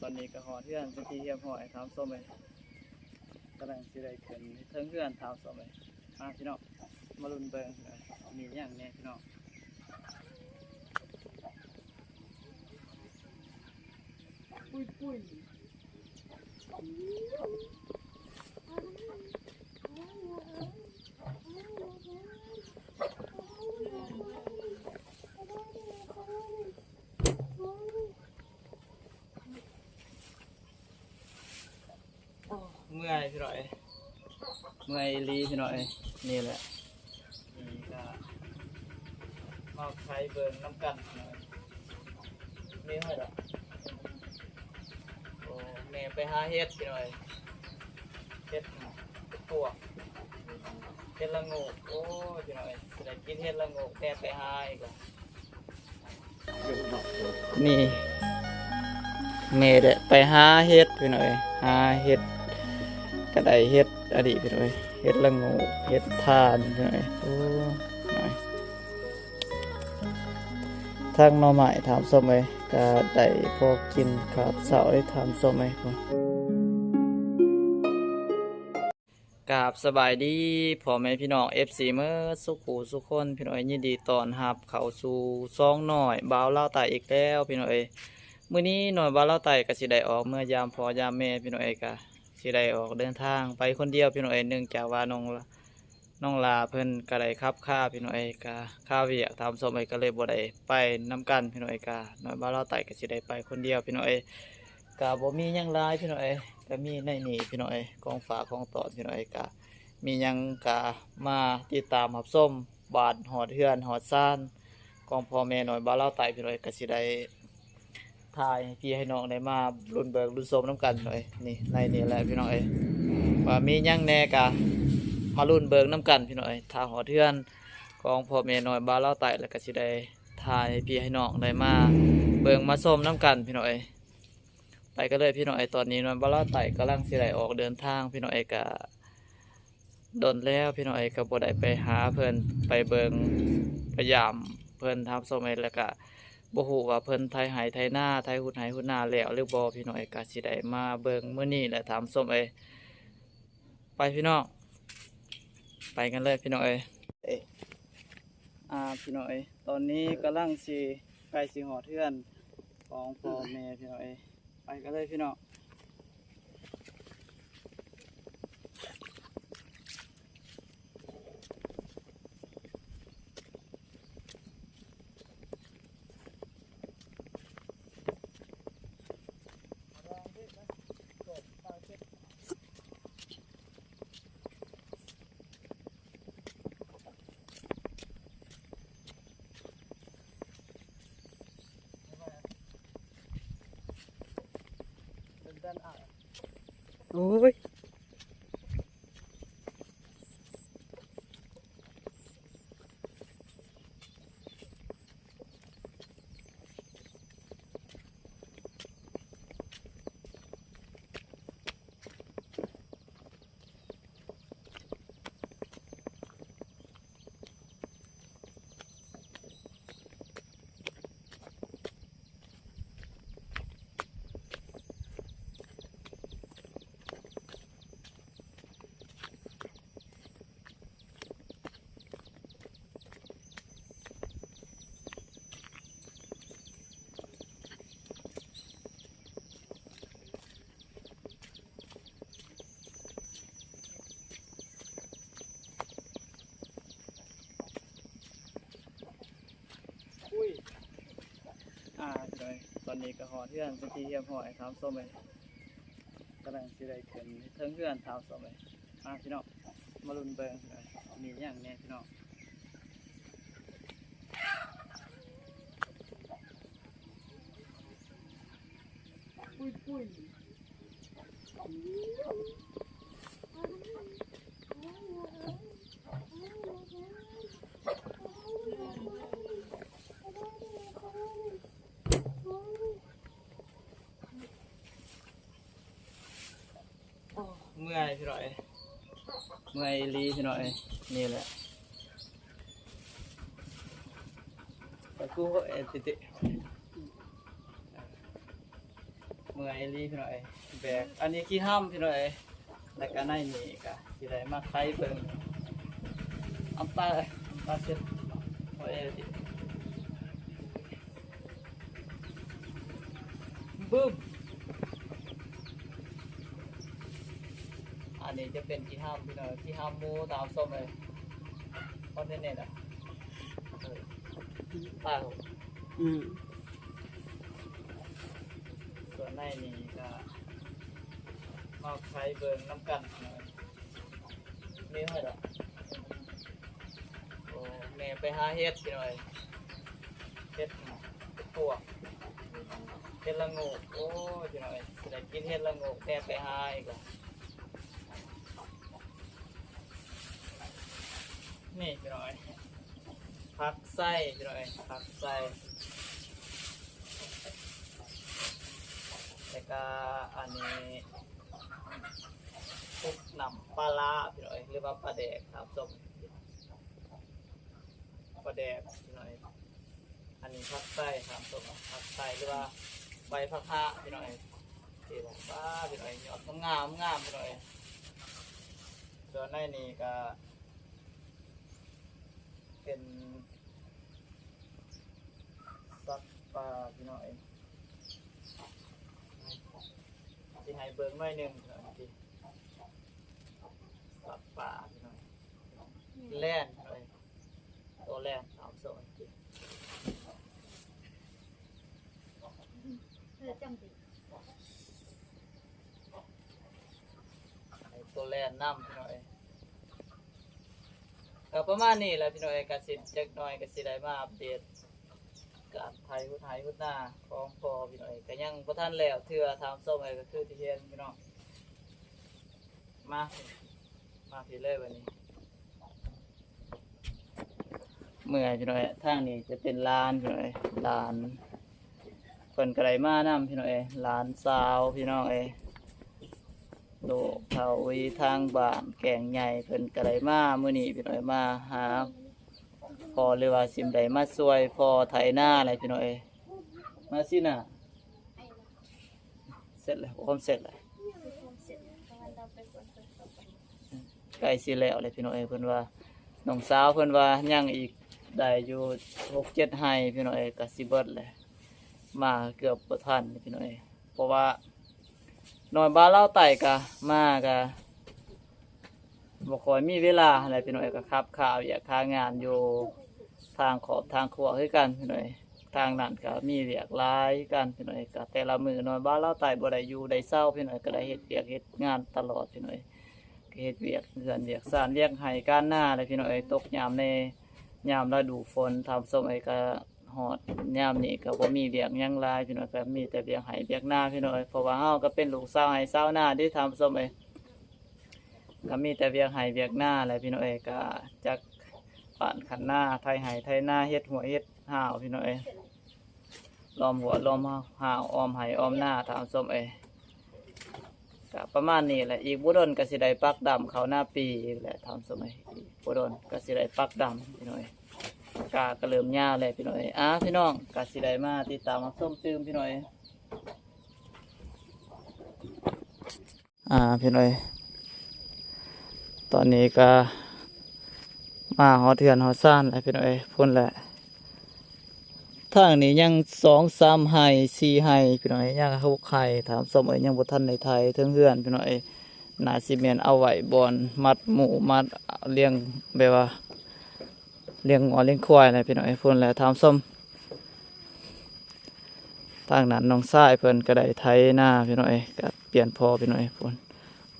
ຕອນນີ້ກໍຮອດເຮືອນເປັນທີ່ຮຽບຮ້ອຍ ທ່ານຜູ້ຊົມເອີຍ. ກຳລັງຊິໄດ້ຂຶ້ນເທິງເຮືອນ ທ່ານຜູ້ຊົມເອີຍ. ມາພີ່ນ້ອງ ມາລຸ້ນເບິ່ງ ເອີ ມີຫຍັງແດ່ພີ່ນ້ອງ. ປຸ້ຍໆ. ໂອ້ ເມື່ອຍພີ່ນ້ອງເອີຍ ເມື່ອຍອີ່ຫຼີພີ່ນ້ອງເອີຍ. ນີ້ແຫຼະ ນີ້ກໍມາໄຂເບິ່ງນຳກັນພີ່ນ້ອງເອີຍ. ນີ້ໃຫ້ດອກ ໂອ້ ແມ່ໄປຫາເຫັດພີ່ນ້ອງເອີຍ ເຫັດ ເຫັດປວກ ເຫັດລະໂງກ. ໂອ້ຍ ພີ່ນ້ອງເອີຍ ຊິໄດ້ກິນເຫັດລະໂງກ ແມ່ໄປຫາອີກລະ. ນີ້ແມ່ໄດ້ໄປຫາເຫັດພີ່ນ້ອງເອີຍ ຫາເຫັດ ກໍໄດ້ເຫັດອັນນີ້ພີ່ນ້ອງເອີຍ ເຫັດລະໂງກ ເຫັດຖ່ານພີ່ນ້ອງເອີຍ. ໂອ້ຍ ທັງໜໍ່ໄມ້ ທ່ານຜູ້ຊົມເອີຍ ກໍໄດ້ພໍກິນຄາບເຊົ້າເດ້ ທ່ານຜູ້ຊົມເອີຍ. ກາບສະບາຍດີພໍ່ແມ່ພີ່ນ້ອງ ເອັຟຊີ ເໝິດສູ່ຜູ້ສູ່ຄົນພີ່ນ້ອງເອີຍ ຍິນດີຕ້ອນຮັບເຂົ້າສູ່ຊ່ອງນ້ອຍບ່າວລາວໃຕ້ອີກແລ້ວພີ່ນ້ອງເອີຍ. ມື້ນີ້ນ້ອຍບ່າວລາວໃຕ້ກໍຊິໄດ້ອອກເມືອຢາມພໍ່ຢາມແມ່ພີ່ນ້ອງເອີຍ ກະຊິໄດ້ອອກເດີນທາງໄປຄົນດຽວພີ່ນ້ອງເອີຍ ເນື່ອງຈາກວ່ານ້ອງ ນ້ອງຫຼ້າເພິ່ນກໍໄດ້ຂັບຄາພີ່ນ້ອງເອີຍ ກະຄາວຽກ ທ່ານຜູ້ຊົມເອີຍ ກໍເລີຍບໍ່ໄດ້ໄປນຳກັນພີ່ນ້ອງເອີຍ. ກະນ້ອຍບ່າວລາວໃຕ້ກໍຊິໄດ້ໄປຄົນດຽວພີ່ນ້ອງເອີຍ ກະບໍ່ມີຫຍັງຫຼາຍພີ່ນ້ອງເອີຍ ກະມີໃນນີ້ພີ່ນ້ອງເອີຍ ຂອງຝາກຂອງຕ້ອນພີ່ນ້ອງເອີຍ. ກະມີຫຍັງກະມາຕິດຕາມຮັບຊົມ ບ້ານຮອດເຮືອນຮອດຊານຂອງພໍ່ແມ່ນ້ອຍບ່າວລາວໃຕ້ພີ່ນ້ອງເອີຍ ກະຊິໄດ້ຖ່າຍໃຫ້ພີ່ໃຫ້ນ້ອງໄດ້ມາລຸ້ນເບິ່ງລຸ້ນຊົມນຳກັນພີ່ນ້ອງເອີຍ. ນີ້ ໃນນີ້ແຫຼະພີ່ນ້ອງເອີຍ ວ່າມີຫຍັງແດ່ກະມາລຸ້ນເບິ່ງນຳກັນພີ່ນ້ອງເອີຍ. ຖ້າຮອດເຮືອນຂອງພໍ່ແມ່ນ້ອຍບ່າວລາວໃຕ້ແລ້ວ ກະຊິໄດ້ ถ่າຍໃຫ້ພີ່ໃຫ້ນ້ອງໄດ້ມາເບິ່ງມາຊົມນຳກັນພີ່ນ້ອງເອີຍ. ໄປກັນເລີຍພີ່ນ້ອງເອີຍ ຕອນນີ້ນ້ອຍບ່າວລາວໃຕ້ກຳລັງຊິໄດ້ອອກເດີນທາງພີ່ນ້ອງເອີຍ ກະດົນແລ້ວພີ່ນ້ອງເອີຍ ກະບໍ່ໄດ້ໄປຫາເພິ່ນ ໄປເບິ່ງໄປຢາມເພິ່ນ ທ່ານຜູ້ຊົມເອີຍ ແລ້ວກະບໍ່ຮູ້ວ່າເພິ່ນໄຖໄຮ່ໄຖນາ ໄຖຮຸດໄຮ່ຮຸດນາແລ້ວຫຼືບໍ່ພີ່ນ້ອງເອີຍ. ກະຊິໄດ້ມາເບິ່ງມື້ນີ້ແຫຼະ ທ່ານຜູ້ຊົມເອີຍ. ໄປພີ່ນ້ອງ ໄປກັນເລີຍພີ່ນ້ອງເອີຍ. ອ່າ ພີ່ນ້ອງເອີຍ ຕອນນີ້ກຳລັງຊິ ໃກ້ຊິຮອດເຮືອນຂອງພໍ່ແມ່ພີ່ນ້ອງເອີຍ. ໄປກັນເລີຍພີ່ນ້ອງ. ໂອ້ຍ. ອຸ້ຍ ອ່າ ໂດຍ ຕອນນີ້ກໍຮອດເຮືອນເປັນທີ່ຮຽບຮ້ອຍ ທ່ານຜູ້ຊົມເອີຍ. ກຳລັງຊິໄດ້ຂຶ້ນເທິງເຮືອນ ທ່ານຜູ້ຊົມເອີຍ. ມາພີ່ນ້ອງ ມາລຸ້ນເບິ່ງ ເອີ ມີຫຍັງແດ່ພີ່ນ້ອງ. ປຸ້ຍໆ. ເມື່ອຍພີ່ນ້ອງເອີຍ ເມື່ອຍອີ່ຫຼີພີ່ນ້ອງເອີຍ. ນີ້ແຫຼະ ປະຕູເອຕິຕິ. ເມື່ອຍອີ່ຫຼີພີ່ນ້ອງເອີຍ ແບກອັນນີ້ຂີ້ຫ້ຳພີ່ນ້ອງເອີຍ ແລ້ວກະໃນນີ້ກະຊິໄດ້ມາໄຂເບິ່ງ ອຳຕາ ອຳຕາເຊັດ ໂອ້ຍ ບຶບ ອັນນີ້ຈະເປັນຂີ້ຫ້ຳພີ່ນ້ອງ ຂີ້ຫ້ຳໝູຕາມຊົມເລີຍ ຄອນເທນເນັດອະ ເອີ ປາກ ອືມ ສ່ວນໃນນີ້ກະມາໄຂເບິ່ງນຳກັນ ມີໃຜດອກ ໂອ້ ແມ່ໄປຫາເຫັດພີ່ນ້ອງເອີຍ ເຫັດ ເຫັດປວກ ເຫັດລະໂງກ ໂອ້ຍ ພີ່ນ້ອງເອີຍ ຊິໄດ້ກິນເຫັດລະໂງກ ແມ່ໄປຫາອີກລະ ນີ້ພີ່ນ້ອງເອີຍ ຜັກໄຊພີ່ນ້ອງເອີຍ ຜັກໄຊ ແລ້ວກະອັນນີ້ ປຸກນ້ຳປາຫຼ້າພີ່ນ້ອງເອີຍ ຫຼືວ່າປາແດກ ທ່ານຜູ້ຊົມ ປາແດກພີ່ນ້ອງເອີຍ ອັນນີ້ຜັກໄຊ ທ່ານຜູ້ຊົມ ຜັກໄຊ ຫຼືວ່າໃບຜັກຮະພີ່ນ້ອງເອີຍ ທີ່ວ່າ ປ້າ ພີ່ນ້ອງເອີຍ ຍອດງາມໆ ພີ່ນ້ອງເອີຍ ສ່ວນໃນນີ້ກະ ເປັນສັດປ່າພີ່ນ້ອງເອີຍ ຊິໃຫ້ເບິ່ງໜ້ອຍໜຶ່ງພີ່ນ້ອງເອີຍ ສັດປ່າພີ່ນ້ອງເອີຍ ແລນພີ່ນ້ອງເອີຍ ໂຕແລນ ຕາມໂຊນຈິ ເອີ ຈັ່ງຊິ ໃຫ້ໂຕແລນນຳພີ່ນ້ອງເອີຍ ກໍປະມານນີ້ແຫຼະພີ່ນ້ອງເອີຍ ກໍຊິຈັກໜ້ອຍກໍຊິໄດ້ມາອັບເດດການໄຖຮຸດໄຮ່ຮຸດນາຂອງພໍ່ພີ່ນ້ອງເອີຍ ກໍຍັງບໍ່ທັນແລ້ວເທື່ອ ທ່ານຜູ້ຊົມເອີຍ ກໍຄືທີ່ເຫັນພີ່ນ້ອງ ມາ ມາພີ້ເລີຍບັດນີ້ ເມື່ອຍພີ່ນ້ອງເອີຍ ທາງນີ້ຈະເປັນຫຼານພີ່ນ້ອງເອີຍ ຫຼານ ເພິ່ນກໍໄດ້ມານຳພີ່ນ້ອງເອີຍ ຫຼານສາວພີ່ນ້ອງເອີຍ ລູກເຖົ້າອີທາງບ້ານແກ້ງໃຫຍ່ ເພິ່ນກໍໄດ້ມາມື້ນີ້ພີ່ນ້ອງເອີຍ ມາຫາພໍ່ ຫຼືວ່າຊິໄດ້ມາຊ່ວຍພໍ່ໄຖນາແຫຼະພີ່ນ້ອງເອີຍ ມາຊິນາ ເສັດແລ້ວ ໂຮມເສັດແລ້ວ ໃກ້ຊິແລ້ວແລ້ວພີ່ນ້ອງເອີຍ ເພິ່ນວ່າ ນ້ອງສາວເພິ່ນວ່າຍັງອີກໄດ້ຢູ່ຫົກເຈັດໄຮ່ພີ່ນ້ອງເອີຍ ກໍຊິເບິດແລ້ວ ມາເກືອບບໍ່ທັນພີ່ນ້ອງເອີຍ ເພາະວ່ານ້ອຍບ່າວລາວໃຕ້ກະມາກະບໍ່ຄ່ອຍມີເວລາຫັ້ນແຫຼະພີ່ນ້ອງເອີຍ ກະຂັບຄາວຽກຄາງານຢູ່ທາງຄອບທາງຄົວຄືກັນພີ່ນ້ອງເອີຍ ທາງນັ້ນກະມີວຽກຫຼາຍຄືກັນພີ່ນ້ອງເອີຍ ກະແຕ່ລະມື້ນ້ອຍບ່າວລາວໃຕ້ບໍ່ໄດ້ຢູ່ໄດ້ເຊົາພີ່ນ້ອງເອີຍ ກະໄດ້ເຮັດວຽກເຮັດງານຕະຫຼອດພີ່ນ້ອງເອີຍ ກະເຮັດວຽກເຮືອນວຽກຊານວຽກໄຮ່ການນາແຫຼະພີ່ນ້ອງເອີຍ ຕົກຍາມແດ່ຍາມລະດູຝົນ ທ່ານຜູ້ຊົມເອີຍ ກະ ຮອດຍາມນີ້ກໍບໍ່ມີວຽກຫຍັງຫຼາຍພີ່ນ້ອງ ກໍມີແຕ່ວຽກໄຮ່ວຽກນາພີ່ນ້ອງເອີຍ ເພາະວ່າເຮົາກໍເປັນລູກຊາວໄຮ່ຊາວນາເດ້ທ່ານຜູ້ຊົມເອີຍ ກໍມີແຕ່ວຽກໄຮ່ວຽກນາແຫຼະພີ່ນ້ອງເອີຍ ກໍຈັກປ້ານຄັນນາ ໄຖໄຮ່ໄຖນາ ເຮັດຮົ້ວເຮັດຮ້າວພີ່ນ້ອງເອີຍ ລ້ອມຮົ້ວລ້ອມຮ້າວ ອ້ອມໄຮ່ອ້ອມນາທ່ານຜູ້ຊົມເອີຍ. ກະປະມານນີ້ແຫຼະ ອີກບໍ່ດົນກະຊິໄດ້ປັກດຳເຂົ້ານາປີອີກແຫຼະທ່ານຜູ້ຊົມເອີຍ ອີກບໍ່ດົນກະຊິໄດ້ປັກດຳພີ່ນ້ອງເອີຍ ກ້າກະເລີ່ມຍາວແລ້ວພີ່ນ້ອງເອີຍ. ອ່າ ພີ່ນ້ອງກະຊິໄດ້ມາຕິດຕາມຮັບຊົມຕື່ມພີ່ນ້ອງເອີຍ. ອ່າ ພີ່ນ້ອງເອີຍ ຕອນນີ້ກະມາຮອດເຮືອນຮອດຊານແລ້ວພີ່ນ້ອງເອີຍ ພຸ້ນແຫຼະ ທາງນີ້ຍັງສອງສາມໄຮ່ ສີ່ໄຮ່ພີ່ນ້ອງເອີຍ ຍັງຫົກໄຮ່ທ່ານຜູ້ຊົມເອີຍ ຍັງບໍ່ທັນໄດ້ໄຖເທິງເຮືອນພີ່ນ້ອງເອີຍ. ໜ້າຊິແມ່ນເອົາໄວ້ບ່ອນມັດໝູມັດລ້ຽງ ແບບວ່າລ້ຽງງົວລ້ຽງຄວາຍແຫຼະພີ່ນ້ອງເອີຍ ພຸ້ນແຫຼະທ່ານຜູ້ຊົມ. ທາງນັ້ນນ້ອງຊາຍເພິ່ນກະໄດ້ໄຖນາພີ່ນ້ອງເອີຍ ກະປ່ຽນພໍ່ພີ່ນ້ອງເອີຍ ພຸ້ນ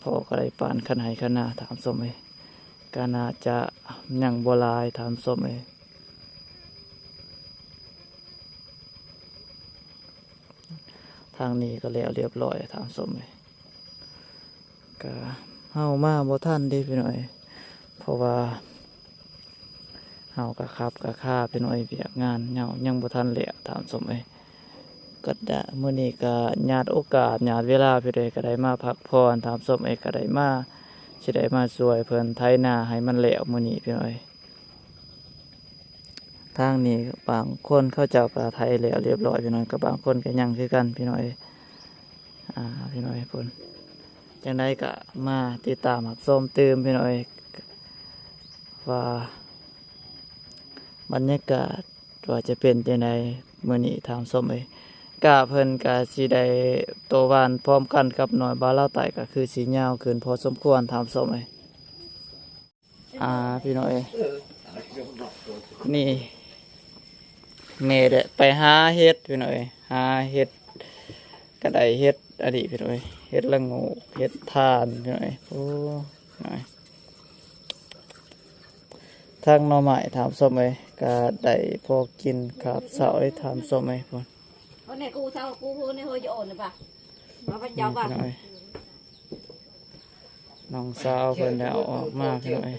ພໍ່ກະໄດ້ປານຄັນໄຮ່ຄັນນາທ່ານຜູ້ຊົມເອີຍ ກະໜ້າຈະຍັງບໍ່ຫຼາຍທ່ານຜູ້ຊົມເອີຍ. ທາງນີ້ກະແລ້ວລຽບລ້ອຍທ່ານຜູ້ຊົມເອີຍ ກະເຮົາມາບໍ່ທັນເດ້ພີ່ນ້ອງເອີຍ ເພາະວ່າເຮົາກະຂັບກະຄາພີ່ນ້ອງເອີຍ ວຽກງານເຮົາຍັງບໍ່ທັນແລ້ວທ່ານຜູ້ຊົມເອີຍ. ກະດະ ມື້ນີ້ກະຍາດໂອກາດຍາດເວລາພີ່ນ້ອງເອີຍ ກະໄດ້ມາພັກຜ່ອນທ່ານຜູ້ຊົມເອີຍ ກະໄດ້ມາ ຊິໄດ້ມາຊ່ວຍເພິ່ນໄຖນາໃຫ້ມັນແລ້ວມື້ນີ້ພີ່ນ້ອງເອີຍ. ທາງນີ້ບາງຄົນເຂົາເຈົ້າກະໄຖແລ້ວລຽບລ້ອຍພີ່ນ້ອງ ກະບາງຄົນກະຍັງຄືກັນພີ່ນ້ອງເອີຍ. ອ່າ ພີ່ນ້ອງເອີຍ ພຸ້ນ ຈັ່ງໃດກໍມາຕິດຕາມຮັບຊົມຕື່ມ ພີ່ນ້ອງເອີຍ ວ່າບັນຍາກາດວ່າຈະເປັນຈັ່ງໃດມື້ນີ້ທ່ານຜູ້ຊົມເອີຍ. ກະເພິ່ນກະຊິໄດ້ໂຕຫວ່ານພ້ອມກັນກັບໜ່ວຍບ່າວລາວໃຕ້ ກໍຄືຊິຍາວຂຶ້ນພໍສົມຄວນທ່ານຜູ້ຊົມເອີຍ. ອ່າ ພີ່ນ້ອງເອີຍ ນີ້ແມ່ໄດ້ໄປຫາເຫັດ ພີ່ນ້ອງເອີຍ ຫາເຫັດ ກໍໄດ້ເຫັດອັນນີ້ ພີ່ນ້ອງເອີຍ ເຫັດລະໂງກ ເຫັດຖ່ານ ພີ່ນ້ອງເອີຍ ໂອ້ ນ້ອຍ ທັງໜໍ່ໄມ້ທ່ານຜູ້ຊົມເອີຍ ກໍໄດ້ພໍກິນຄາບເຊົ້າເລີຍທ່ານຜູ້ຊົມເອີຍ ພຸ້ນ ຄົນນີ້ກູເຊົາກູຜູ້ນີ້ເຮີຍ ໂອນປະ ມາພະເຈົ້າປະ ພີ່ນ້ອງເອີຍ. ນ້ອງສາວເພິ່ນໄດ້ເອົາອອກມາ ພີ່ນ້ອງເອີຍ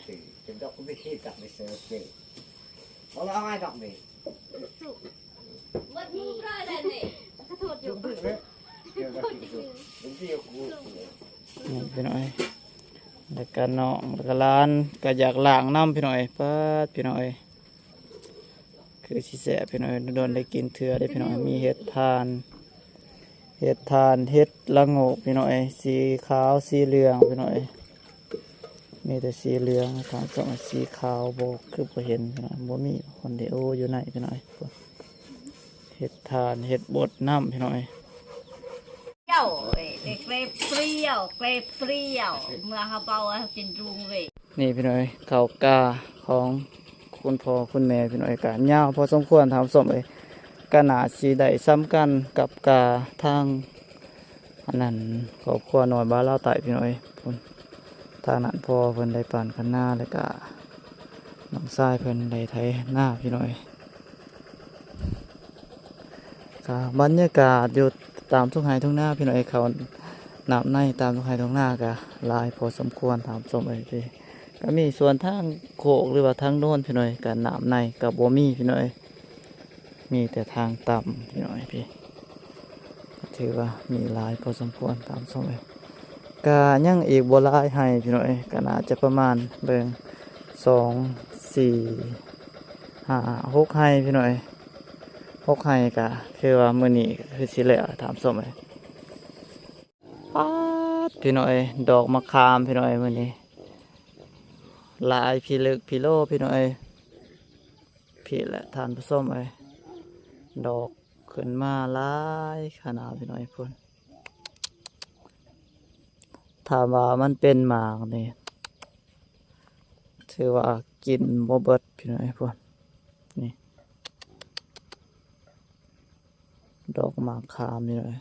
ນີ້ ພີ່ນ້ອງເອີຍ ແລ້ວກໍນ້ອງ ແລ້ວກໍຫຼານກໍຢາກລ້າງນຳ ພີ່ນ້ອງເອີຍ ປາດ ພີ່ນ້ອງເອີຍ. ຄືຊິແຊບ ພີ່ນ້ອງເອີຍ ດົນໆໄດ້ກິນເທື່ອເດ້ ພີ່ນ້ອງເອີຍ. ມີເຫັດຖ່ານ ເຫັດຖ່ານ ເຫັດລະໂງກ ພີ່ນ້ອງເອີຍ ສີຂາວ ສີເຫຼືອງ ພີ່ນ້ອງເອີຍ ມີແຕ່ສີເຫຼືອງ ຖ້າສອງສີຂາວບໍ່ ຄືບໍ່ເຫັນ ພີ່ນ້ອງ ບໍ່ມີຄົນເດໂອຢູ່ໃນ ພີ່ນ້ອງເອີຍ. ເຫັດຖ່ານ ເຫັດບົດນ້ຳ ພີ່ນ້ອງເອີຍ. ເຈົ້າເອີຍ ເກລບປຽວ ເກລບປຽວ ເມື່ອເຮົາເບົາເຮົາກິນລຸງເວີຍ. ນີ້ພີ່ນ້ອງເອີຍ ເຂົ້າກ້າຂອງຄຸນພໍ່ຄຸນແມ່ ພີ່ນ້ອງເອີຍ ກະຍາວພໍສົມຄວນທ່ານຜູ້ຊົມເອີຍ ກະໜ້າຊິໄດ້ສ່ຳກັນກັບກ້າທາງ ອັນນັ້ນ ຄອບຄົວນ້ອຍບ່າວລາວໃຕ້ ພີ່ນ້ອງເອີຍ ພຸ້ນ ທາງນັ້ນພໍ່ເພິ່ນໄດ້ປານຄັນນາ ແລ້ວກະນ້ອງຊາຍເພິ່ນໄດ້ໄຖນາ ພີ່ນ້ອງເອີຍ. ກະບັນຍາກາດຢູ່ຕາມທົ່ງໄຮ່ທົ່ງນາ ພີ່ນ້ອງເອີຍ ເຂົ້ານ້ຳໃນຕາມທົ່ງໄຮ່ທົ່ງນາກະຫຼາຍພໍສົມຄວນທ່ານຜູ້ຊົມເອີຍ. ກະມີສ່ວນທາງໂຄກ ຫຼືວ່າທາງໂນນ ພີ່ນ້ອງເອີຍ ກະນ້ຳໃນກະບໍ່ມີ ພີ່ນ້ອງເອີຍ ມີແຕ່ທາງຕ່ຳ ພີ່ນ້ອງເອີຍ ກະຖືວ່າມີຫຼາຍພໍສົມຄວນທ່ານຜູ້ຊົມເອີຍ. ກະຍັງອີກບໍ່ຫຼາຍໄຮ່ ພີ່ນ້ອງເອີຍ ກະໜ້າຈະປະມານ ເບິ່ງ ສອງ ສີ່ ຫ້າ ຫົກໄຮ່ ພີ່ນ້ອງເອີຍ ຫົກໄຮ່ ກະຄືວ່າມື້ນີ້ຄືຊິແລ້ວທ່ານຜູ້ຊົມເອີຍ. ປາດ ພີ່ນ້ອງເອີຍ ດອກມະຂາມ ພີ່ນ້ອງເອີຍ ມື້ນີ້ຫຼາຍພິລຶກພິໂລ ພີ່ນ້ອງເອີຍ. ພີ້ແຫຼະທ່ານຜູ້ຊົມເອີຍ ດອກຂຶ້ນມາຫຼາຍຂະໜາດ ພີ່ນ້ອງເອີຍ ພຸ້ນ. ຖ້າວ່າມັນເປັນໝາກນີ້ ຖືວ່າກິນບໍ່ເບິດ ພີ່ນ້ອງເອີຍ ພຸ້ນ ນີ້ ດອກໝາກຂາມ ພີ່ນ້ອງເອີຍ.